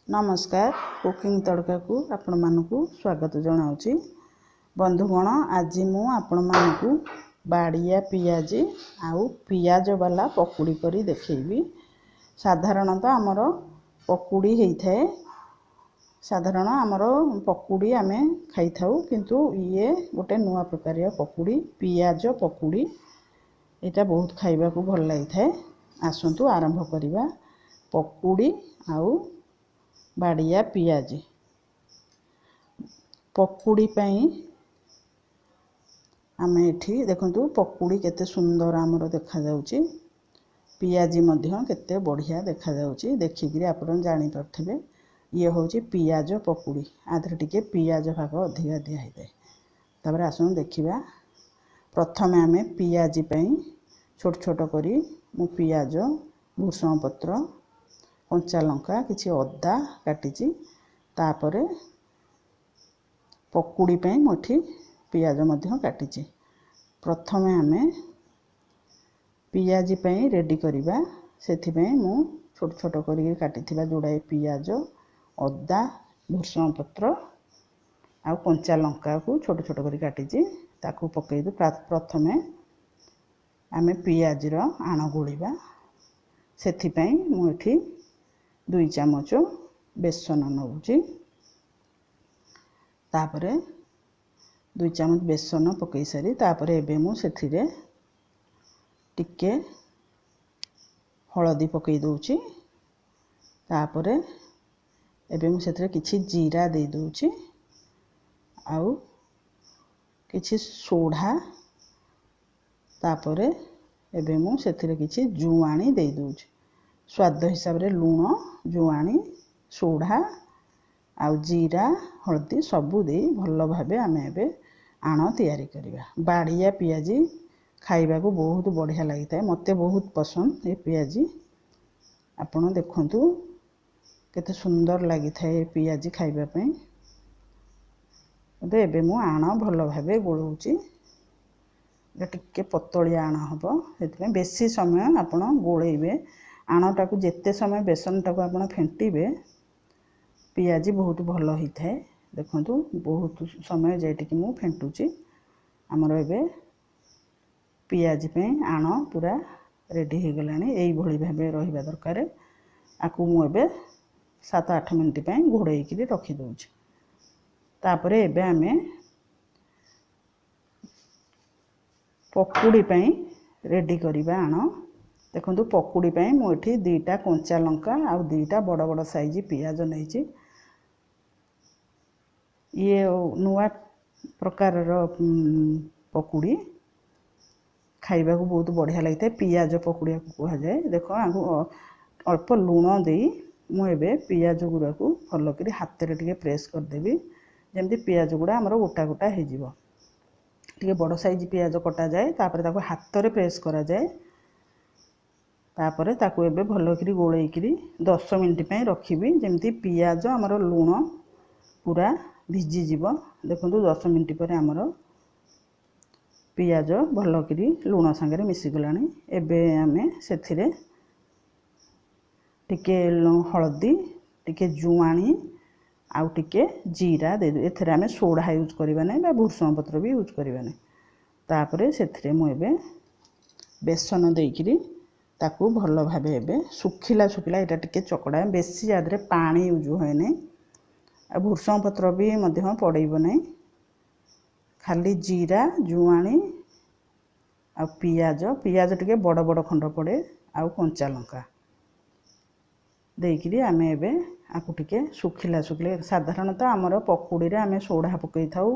ନମସ୍କାର, କୁକିଂ ତଡ଼କାକୁ ଆପଣମାନଙ୍କୁ ସ୍ୱାଗତ ଜଣାଉଛି। ବନ୍ଧୁଗଣ, ଆଜି ମୁଁ ଆପଣମାନଙ୍କୁ ବାଡ଼ିଆ ପିଆଜି ଆଉ ପିଆଜ ବାଲା ପକୁଡ଼ି କରି ଦେଖେଇବି। ସାଧାରଣତଃ ଆମର ପକୁଡ଼ି ହେଇଥାଏ, ସାଧାରଣ ଆମର ପକୁଡ଼ି ଆମେ ଖାଇଥାଉ, କିନ୍ତୁ ଇଏ ଗୋଟେ ନୂଆ ପ୍ରକାରିଆ ପକୁଡ଼ି, ପିଆଜ ପକୁଡ଼ି। ଏଇଟା ବହୁତ ଖାଇବାକୁ ଭଲ ଲାଗିଥାଏ। ଆସନ୍ତୁ ଆରମ୍ଭ କରିବା ପକୁଡ଼ି ଆଉ ବାଡ଼ିଆ ପିଆଜି। ପକୁଡ଼ି ପାଇଁ ଆମେ ଏଠି ଦେଖନ୍ତୁ, ପକୁଡ଼ି କେତେ ସୁନ୍ଦର ଆମର ଦେଖାଯାଉଛି, ପିଆଜି ମଧ୍ୟ କେତେ ବଢ଼ିଆ ଦେଖାଯାଉଛି, ଦେଖିକିରି ଆପଣ ଜାଣିପାରୁଥିବେ। ଇଏ ହେଉଛି ପିଆଜ ପକୁଡ଼ି, ଆ ଦେହରେ ଟିକେ ପିଆଜ ଭାଗ ଅଧିକା ଦିଆହେଇଥାଏ। ତାପରେ ଆସନ୍ତୁ ଦେଖିବା। ପ୍ରଥମେ ଆମେ ପିଆଜି ପାଇଁ ଛୋଟ ଛୋଟ କରି ମୁଁ ପିଆଜ, ଭୃଷଙ୍ଗ ପତ୍ର, କଞ୍ଚା ଲଙ୍କା, କିଛି ଅଦା କାଟିଛି। ତାପରେ ପକୁଡ଼ି ପାଇଁ ମୁଁ ଏଠି ପିଆଜ ମଧ୍ୟ କାଟିଛି। ପ୍ରଥମେ ଆମେ ପିଆଜି ପାଇଁ ରେଡ଼ି କରିବା। ସେଥିପାଇଁ ମୁଁ ଛୋଟ ଛୋଟ କରିକି କାଟିଥିବା ଯୋଡ଼ାଏ ପିଆଜ, ଅଦା, ଭୃଷଙ୍ଗ ପତ୍ର ଆଉ କଞ୍ଚା ଲଙ୍କାକୁ ଛୋଟ ଛୋଟ କରି କାଟିଛି, ତାକୁ ପକାଇକି ପ୍ରଥମେ ଆମେ ପିଆଜିର ଆଣ ଗୋଳିବା। ସେଥିପାଇଁ ମୁଁ ଏଠି 2 ଚାମଚ ବେସନ ନେଉଛି। ତାପରେ 2 ଚାମଚ ବେସନ ପକାଇ ସାରି ତାପରେ ଏବେ ମୁଁ ସେଥିରେ ଟିକେ ହଳଦୀ ପକାଇ ଦେଉଛି। ତାପରେ ଏବେ ମୁଁ ସେଥିରେ କିଛି ଜିରା ଦେଇଦେଉଛି ଆଉ କିଛି ସୋଢ଼ା। ତାପରେ ଏବେ ମୁଁ ସେଥିରେ କିଛି ଜୁଆଣି ଦେଇଦେଉଛି। ସ୍ୱାଦ ହିସାବରେ ଲୁଣ, ଜୁଆଣି, ସୋଢ଼ା ଆଉ ଜିରା, ହଳଦୀ ସବୁ ଦେଇ ଭଲ ଭାବେ ଆମେ ଏବେ ଆଣ ତିଆରି କରିବା। ବାଡ଼ିଆ ପିଆଜି ଖାଇବାକୁ ବହୁତ ବଢ଼ିଆ ଲାଗିଥାଏ, ମୋତେ ବହୁତ ପସନ୍ଦ ଏ ପିଆଜି। ଆପଣ ଦେଖନ୍ତୁ କେତେ ସୁନ୍ଦର ଲାଗିଥାଏ ଏ ପିଆଜି ଖାଇବା ପାଇଁ। ଏବେ ମୁଁ ଆଣ ଭଲ ଭାବେ ଗୋଳଉଛି। ଏଇଟା ଟିକେ ପତଳିଆ ଆଣ ହେବ, ସେଥିପାଇଁ ବେଶୀ ସମୟ ଆପଣ ଗୋଳେଇବେ ଆଣଟାକୁ। ଯେତେ ସମୟ ବେସନଟାକୁ ଆପଣ ଫେଣ୍ଟିବେ, ପିଆଜି ବହୁତ ଭଲ ହେଇଥାଏ। ଦେଖନ୍ତୁ, ବହୁତ ସମୟ ଯାଇଟିକି ମୁଁ ଫେଣ୍ଟୁଛି। ଆମର ଏବେ ପିଆଜି ପାଇଁ ଆଣ ପୁରା ରେଡ଼ି ହେଇଗଲାଣି। ଏଇଭଳି ଭାବେ ରହିବା ଦରକାର। ଆକୁ ମୁଁ ଏବେ 7 8 ମିନିଟ୍ ପାଇଁ ଘୋଡ଼େଇକିରି ରଖିଦେଉଛି। ତାପରେ ଏବେ ଆମେ ପକୁଡ଼ି ପାଇଁ ରେଡ଼ି କରିବା ଆଣ। ଦେଖନ୍ତୁ, ପକୁଡ଼ି ପାଇଁ ମୁଁ ଏଠି 2ଟା କଞ୍ଚା ଲଙ୍କା ଆଉ 2ଟା ବଡ଼ ବଡ଼ ସାଇଜ୍ ପିଆଜ ନେଇଛି। ଇଏ ନୂଆ ପ୍ରକାରର ପକୁଡ଼ି, ଖାଇବାକୁ ବହୁତ ବଢ଼ିଆ ଲାଗିଥାଏ। ପିଆଜ ପକୁଡ଼ିଆକୁ କୁହାଯାଏ। ଦେଖ, ଆକୁ ଅଳ୍ପ ଲୁଣ ଦେଇ ମୁଁ ଏବେ ପିଆଜ ଗୁଡ଼ାକୁ ଭଲକରି ହାତରେ ଟିକେ ପ୍ରେସ୍ କରିଦେବି, ଯେମିତି ପିଆଜ ଗୁଡ଼ା ଆମର ଗୋଟା ଗୋଟା ହେଇଯିବ। ଟିକେ ବଡ଼ ସାଇଜ୍ ପିଆଜ କଟାଯାଏ, ତାପରେ ତାକୁ ହାତରେ ପ୍ରେସ୍ କରାଯାଏ। ତାପରେ ତାକୁ ଏବେ ଭଲକରି ଗୋଳେଇକିରି 10 ମିନିଟ୍ ପାଇଁ ରଖିବି, ଯେମିତି ପିଆଜ ଆମର ଲୁଣ ପୁରା ଭିଜିଯିବ। ଦେଖନ୍ତୁ, 10 ମିନିଟ୍ ପରେ ଆମର ପିଆଜ ଭଲକରି ଲୁଣ ସାଙ୍ଗରେ ମିଶିଗଲାଣି। ଏବେ ଆମେ ସେଥିରେ ଟିକେ ହଳଦୀ, ଟିକେ ଜୁଆଣି ଆଉ ଟିକେ ଜିରା ଦେଇଦେବୁ। ଏଥିରେ ଆମେ ସୋଢ଼ା ୟୁଜ୍ କରିବା ନାହିଁ ବା ଭୃଷଙ୍ଗ ପତ୍ର ବି ୟୁଜ୍ କରିବା ନାହିଁ। ତାପରେ ସେଥିରେ ମୁଁ ଏବେ ବେସନ ଦେଇକିରି ତାକୁ ଭଲ ଭାବେ ଏବେ ଶୁଖିଲା ଶୁଖିଲା ଏଇଟା ଟିକେ ଚକଡ଼ା, ବେଶୀ ୟା ଦେହରେ ପାଣି ୟୁଜ୍ ହୁଏନି ଆଉ ଭୃଷଙ୍ଗ ପତ୍ର ବି ମଧ୍ୟ ପଡ଼େଇବ ନାହିଁ। ଖାଲି ଜିରା, ଜୁଆଣି ଆଉ ପିଆଜ, ପିଆଜ ଟିକେ ବଡ଼ ବଡ଼ ଖଣ୍ଡ ପଡ଼େ, ଆଉ କଞ୍ଚା ଲଙ୍କା ଦେଇକିରି ଆମେ ଏବେ ଆକୁ ଟିକେ ଶୁଖିଲା ଶୁଖିଲା। ସାଧାରଣତଃ ଆମର ପକୁଡ଼ିରେ ଆମେ ସୋଢ଼ା ପକାଇଥାଉ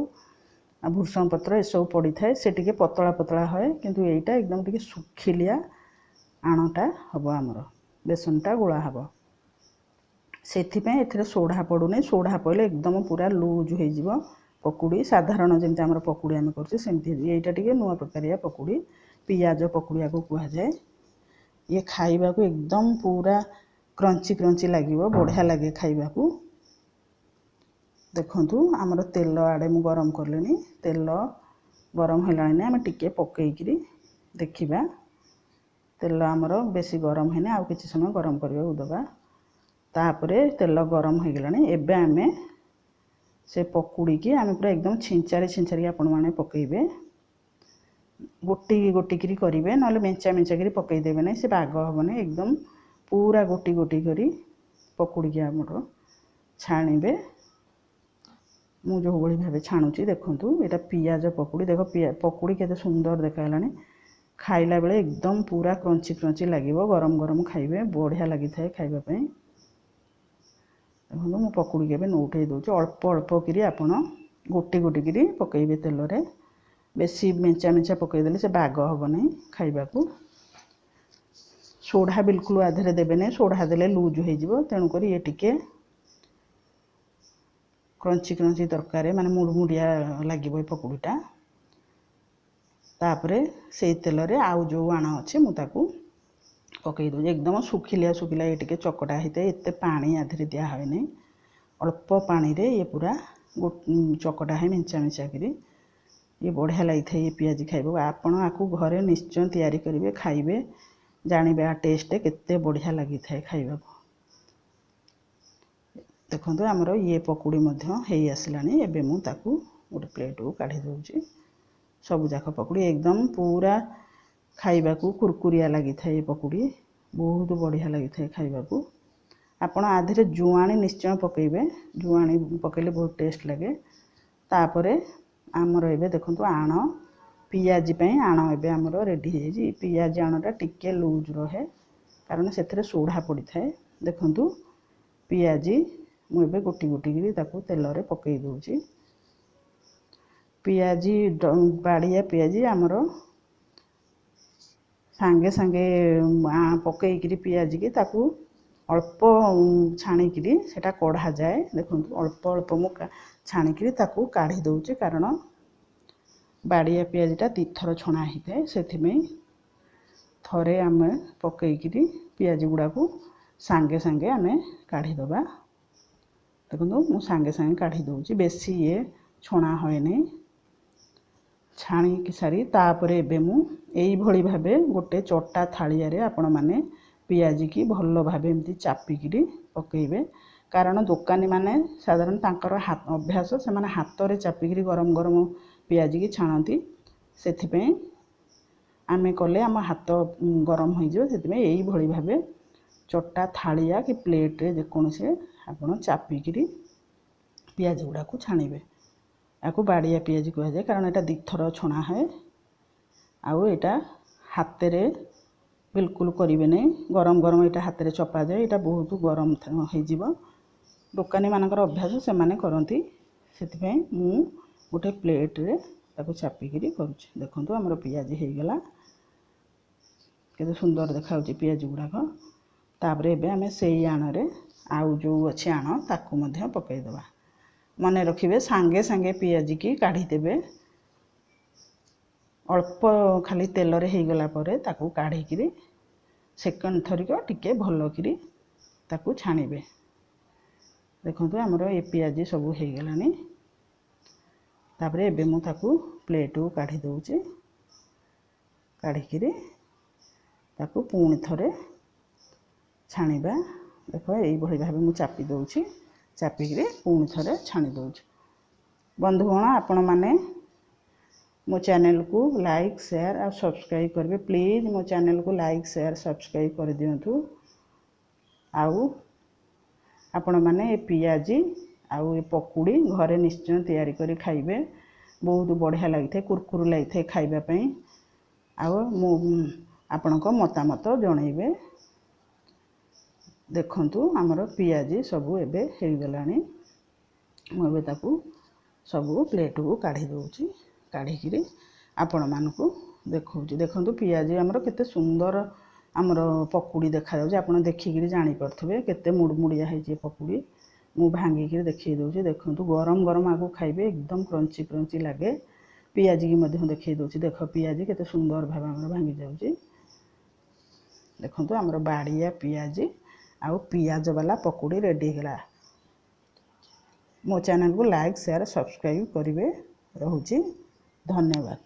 ଆଉ ଭୃଷଙ୍ଗ ପତ୍ର ଏସବୁ ପଡ଼ିଥାଏ, ସେ ଟିକେ ପତଳା ପତଳା ହୁଏ, କିନ୍ତୁ ଏଇଟା ଏକଦମ ଟିକେ ଶୁଖିଲିଆ ଆଣଟା ହେବ, ଆମର ବେସନଟା ଗୋଳା ହେବ। ସେଥିପାଇଁ ଏଥିରେ ସୋଢ଼ା ପଡ଼ୁନି। ସୋଢ଼ା ପଡ଼ିଲେ ଏକଦମ ପୁରା ଲୁଜ୍ ହେଇଯିବ ପକୁଡ଼ି। ସାଧାରଣ ଯେମିତି ଆମର ପକୁଡ଼ି ଆମେ କରୁଛେ ସେମିତି, ଏଇଟା ଟିକେ ନୂଆ ପ୍ରକାରିଆ ପକୁଡ଼ି, ପିଆଜ ପକୁଡ଼ିଆକୁ କୁହାଯାଏ। ଇଏ ଖାଇବାକୁ ଏକଦମ ପୁରା କ୍ରଞ୍ଚି କ୍ରଞ୍ଚି ଲାଗିବ, ବଢ଼ିଆ ଲାଗେ ଖାଇବାକୁ। ଦେଖନ୍ତୁ, ଆମର ତେଲ ଆଡ଼େ ମୁଁ ଗରମ କଲିଣି। ତେଲ ଗରମ ହେଲାଣି ନା, ଆମେ ଟିକେ ପକେଇକିରି ଦେଖିବା। ତେଲ ଆମର ବେଶୀ ଗରମ ହେଇନି, ଆଉ କିଛି ସମୟ ଗରମ କରିବାକୁ ଦେବା। ତାପରେ ତେଲ ଗରମ ହୋଇଗଲାଣି। ଏବେ ଆମେ ସେ ପକୁଡ଼ିକି ଆମେ ପୁରା ଏକଦମ ଛିଞ୍ଚାରି ଛିଞ୍ଚାରିକି ଆପଣମାନେ ପକାଇବେ। ଗୋଟି ଗୋଟିକିରି କରିବେ, ନହେଲେ ମେଞ୍ଚା ମେଞ୍ଚାକିରି ପକାଇଦେବେ ନାହିଁ, ସେ ବାଗ ହେବନି। ଏକଦମ ପୁରା ଗୋଟି ଗୋଟି କରି ପକୁଡ଼ିକି ଆମର ଛାଣିବେ। ମୁଁ ଯେଉଁଭଳି ଭାବେ ଛାଣୁଛି ଦେଖନ୍ତୁ, ଏଇଟା ପିଆଜ ପକୁଡ଼ି। ଦେଖ ପକୁଡ଼ି କେତେ ସୁନ୍ଦର ଦେଖାଗଲାଣି। ଖାଇଲା ବେଳେ ଏକଦମ ପୁରା କ୍ରଞ୍ଚି କ୍ରଞ୍ଚି ଲାଗିବ। ଗରମ ଗରମ ଖାଇବେ, ବଢ଼ିଆ ଲାଗିଥାଏ ଖାଇବା ପାଇଁ। ଦେଖନ୍ତୁ, ମୁଁ ପକୁଡ଼ିକି ଏବେ ନଉଟେଇ ଦେଉଛି। ଅଳ୍ପ ଅଳ୍ପ କିରି ଆପଣ ଗୋଟି ଗୋଟି କିରି ପକାଇବେ ତେଲରେ। ବେଶୀ ମେଞ୍ଚା ମେଞ୍ଚା ପକାଇଦେଲେ ସେ ବାଗ ହେବ ନାହିଁ ଖାଇବାକୁ। ସୋଢ଼ା ବିଲକୁଲ ଆଧିରେ ଦେବେ ନାହିଁ, ସୋଢ଼ା ଦେଲେ ଲୁଜ୍ ହେଇଯିବ। ତେଣୁକରି ଇଏ ଟିକେ କ୍ରଞ୍ଚି କ୍ରଞ୍ଚି ଦରକାର, ମାନେ ମୁଡ଼ମୁଡ଼ିଆ ଲାଗିବ ଏ ପକୁଡ଼ିଟା। ତାପରେ ସେଇ ତେଲରେ ଆଉ ଯେଉଁ ଆଣ ଅଛି ମୁଁ ତାକୁ ପକାଇ ଦେଉଛି। ଏକଦମ ଶୁଖିଲିଆ ଶୁଖିଲା ଇଏ ଟିକେ ଚକଟା ହେଇଥାଏ, ଏତେ ପାଣି ଆଧିରେ ଦିଆ ହୁଏନି। ଅଳ୍ପ ପାଣିରେ ଇଏ ପୁରା ଚକଟା ହେଇ ମେଞ୍ଚା ମେଞ୍ଚା କରି ଇଏ ବଢ଼ିଆ ଲାଗିଥାଏ ଇଏ ପିଆଜି ଖାଇବାକୁ। ଆପଣ ଆକୁ ଘରେ ନିଶ୍ଚୟ ତିଆରି କରିବେ, ଖାଇବେ, ଜାଣିବେ ଆ ଟେଷ୍ଟ କେତେ ବଢ଼ିଆ ଲାଗିଥାଏ ଖାଇବାକୁ। ଦେଖନ୍ତୁ, ଆମର ଇଏ ପକୁଡ଼ି ମଧ୍ୟ ହେଇ ଆସିଲାଣି। ଏବେ ମୁଁ ତାକୁ ଗୋଟେ ପ୍ଲେଟ୍କୁ କାଢ଼ି ଦେଉଛି। ସବୁଯାକ ପକୁଡ଼ି ଏକଦମ ପୁରା ଖାଇବାକୁ କୁରକୁରିଆ ଲାଗିଥାଏ। ଏ ପକୁଡ଼ି ବହୁତ ବଢ଼ିଆ ଲାଗିଥାଏ ଖାଇବାକୁ। ଆପଣ ଆଧିରେ ଜୁଆଣି ନିଶ୍ଚୟ ପକାଇବେ, ଜୁଆଣି ପକାଇଲେ ବହୁତ ଟେଷ୍ଟ ଲାଗେ। ତାପରେ ଆମର ଏବେ ଦେଖନ୍ତୁ ଆଣ, ପିଆଜି ପାଇଁ ଆଣ ଏବେ ଆମର ରେଡ଼ି ହେଇଯାଇଛି। ପିଆଜି ଆଣଟା ଟିକେ ଲୁଜ୍ ରହେ, କାରଣ ସେଥିରେ ସୋଢ଼ା ପଡ଼ିଥାଏ। ଦେଖନ୍ତୁ, ପିଆଜି ମୁଁ ଏବେ ଗୋଟି ଗୋଟି କରି ତାକୁ ତେଲରେ ପକାଇ ଦେଉଛି। ପିଆଜି ବାଡ଼ିଆ ପିଆଜି ଆମର ସାଙ୍ଗେ ସାଙ୍ଗେ ପକାଇକିରି ପିଆଜିକି ତାକୁ ଅଳ୍ପ ଛାଣିକିରି ସେଇଟା କଢ଼ାଯାଏ। ଦେଖନ୍ତୁ, ଅଳ୍ପ ଅଳ୍ପ ମୁଁ ଛାଣିକିରି ତାକୁ କାଢ଼ି ଦେଉଛି, କାରଣ ବାଡ଼ିଆ ପିଆଜିଟା ଦୁଇଥର ଛଣା ହେଇଥାଏ। ସେଥିପାଇଁ ଥରେ ଆମେ ପକାଇକିରି ପିଆଜି ଗୁଡ଼ାକୁ ସାଙ୍ଗେ ସାଙ୍ଗେ ଆମେ କାଢ଼ିଦେବା। ଦେଖନ୍ତୁ, ମୁଁ ସାଙ୍ଗେ ସାଙ୍ଗେ କାଢ଼ି ଦେଉଛି, ବେଶୀ ଇଏ ଛଣା ହୁଏନି। ଛାଣିକି ସାରି ତାପରେ ଏବେ ମୁଁ ଏଇଭଳି ଭାବେ ଗୋଟେ ଚଟା ଥାଳିଆରେ ଆପଣମାନେ ପିଆଜିକି ଭଲ ଭାବେ ଏମିତି ଚାପିକିରି ପକାଇବେ, କାରଣ ଦୋକାନୀମାନେ ସାଧାରଣ ତାଙ୍କର ଅଭ୍ୟାସ, ସେମାନେ ହାତରେ ଚାପିକିରି ଗରମ ଗରମ ପିଆଜିକି ଛାଣନ୍ତି। ସେଥିପାଇଁ ଆମେ କଲେ ଆମ ହାତ ଗରମ ହୋଇଯିବ। ସେଥିପାଇଁ ଏଇଭଳି ଭାବେ ଚଟା ଥାଳିଆ କି ପ୍ଲେଟ୍ରେ ଯେକୌଣସି ଆପଣ ଚାପିକିରି ପିଆଜ ଗୁଡ଼ାକୁ ଛାଣିବେ। ଏହାକୁ ବାଡ଼ିଆ ପିଆଜି କୁହାଯାଏ, କାରଣ ଏଇଟା ଦୁଇଥର ଛଣା ହୁଏ। ଆଉ ଏଇଟା ହାତରେ ବିଲକୁଲ କରିବେ ନାହିଁ, ଗରମ ଗରମ ଏଇଟା ହାତରେ ଚପାଯାଏ, ଏଇଟା ବହୁତ ଗରମ ହେଇଯିବ। ଦୋକାନୀମାନଙ୍କର ଅଭ୍ୟାସ, ସେମାନେ କରନ୍ତି। ସେଥିପାଇଁ ମୁଁ ଗୋଟେ ପ୍ଲେଟ୍ରେ ତାକୁ ଚାପିକିରି କରୁଛି। ଦେଖନ୍ତୁ, ଆମର ପିଆଜି ହେଇଗଲା, କେତେ ସୁନ୍ଦର ଦେଖାଯାଉଛି ପିଆଜି ଗୁଡ଼ାକ। ତାପରେ ଏବେ ଆମେ ସେଇ ଆଣରେ ଆଉ ଯେଉଁ ଅଛି ଆଣ ତାକୁ ମଧ୍ୟ ପକାଇଦେବା। ମନେ ରଖିବେ, ସାଙ୍ଗେ ସାଙ୍ଗେ ପିଆଜିକି କାଢ଼ିଦେବେ। ଅଳ୍ପ ଖାଲି ତେଲରେ ହେଇଗଲା ପରେ ତାକୁ କାଢ଼ିକିରି ସେକେଣ୍ଡ ଥରିକ ଟିକେ ଭଲକିରି ତାକୁ ଛାଣିବେ। ଦେଖନ୍ତୁ, ଆମର ଏ ପିଆଜି ସବୁ ହେଇଗଲାଣି। ତାପରେ ଏବେ ମୁଁ ତାକୁ ପ୍ଲେଟ୍କୁ କାଢ଼ି ଦେଉଛି। କାଢ଼ିକିରି ତାକୁ ପୁଣି ଥରେ ଛାଣିବା। ଦେଖ, ଏଇଭଳି ଭାବେ ମୁଁ ଚାପି ଦେଉଛି, ଚାପିକିରି ପୁଣି ଥରେ ଛାଣି ଦେଉଛି। ବନ୍ଧୁଗଣ, ଆପଣମାନେ ମୋ ଚ୍ୟାନେଲକୁ ଲାଇକ୍, ସେୟାର ଆଉ ସବସ୍କ୍ରାଇବ୍ କରିବେ। ପ୍ଲିଜ୍ ମୋ ଚ୍ୟାନେଲକୁ ଲାଇକ୍, ସେୟାର, ସବସ୍କ୍ରାଇବ୍ କରିଦିଅନ୍ତୁ। ଆଉ ଆପଣମାନେ ଏ ପିଆଜି ଆଉ ଏ ପକୁଡ଼ି ଘରେ ନିଶ୍ଚୟ ତିଆରି କରି ଖାଇବେ। ବହୁତ ବଢ଼ିଆ ଲାଗିଥାଏ, କୁରକୁରୁ ଲାଗିଥାଏ ଖାଇବା ପାଇଁ। ଆଉ ମୁଁ ଆପଣଙ୍କ ମତାମତ ଜଣେଇବେ। ଦେଖନ୍ତୁ, ଆମର ପିଆଜି ସବୁ ଏବେ ହେଇଗଲାଣି। ମୁଁ ଏବେ ତାକୁ ସବୁ ପ୍ଲେଟ୍କୁ କାଢ଼ି ଦେଉଛି, କାଢ଼ିକିରି ଆପଣମାନଙ୍କୁ ଦେଖାଉଛି। ଦେଖନ୍ତୁ, ପିଆଜି ଆମର କେତେ ସୁନ୍ଦର ଆମର ପକୁଡ଼ି ଦେଖାଯାଉଛି। ଆପଣ ଦେଖିକିରି ଜାଣିପାରୁଥିବେ କେତେ ମୁଡ଼ମୁଡ଼ିଆ ହେଇଛି ଏ ପକୁଡ଼ି। ମୁଁ ଭାଙ୍ଗିକିରି ଦେଖେଇ ଦେଉଛି। ଦେଖନ୍ତୁ, ଗରମ ଗରମ ଆକୁ ଖାଇବେ, ଏକଦମ କ୍ରଞ୍ଚି କ୍ରଞ୍ଚି ଲାଗେ। ପିଆଜିକି ମଧ୍ୟ ଦେଖେଇ ଦେଉଛି। ଦେଖ, ପିଆଜି କେତେ ସୁନ୍ଦର ଭାବେ ଆମର ଭାଙ୍ଗି ଯାଉଛି। ଦେଖନ୍ତୁ, ଆମର ବାଡ଼ିଆ ପିଆଜି ଆଉ ପିଆଜ ବାଲା ପକୁଡ଼ି ରେଡ଼ି ହେଇଗଲା। ମୋ ଚ୍ୟାନେଲକୁ ଲାଇକ୍, ସେୟାର, ସବସ୍କ୍ରାଇବ୍ କରିବେ। ରହୁଛି, ଧନ୍ୟବାଦ।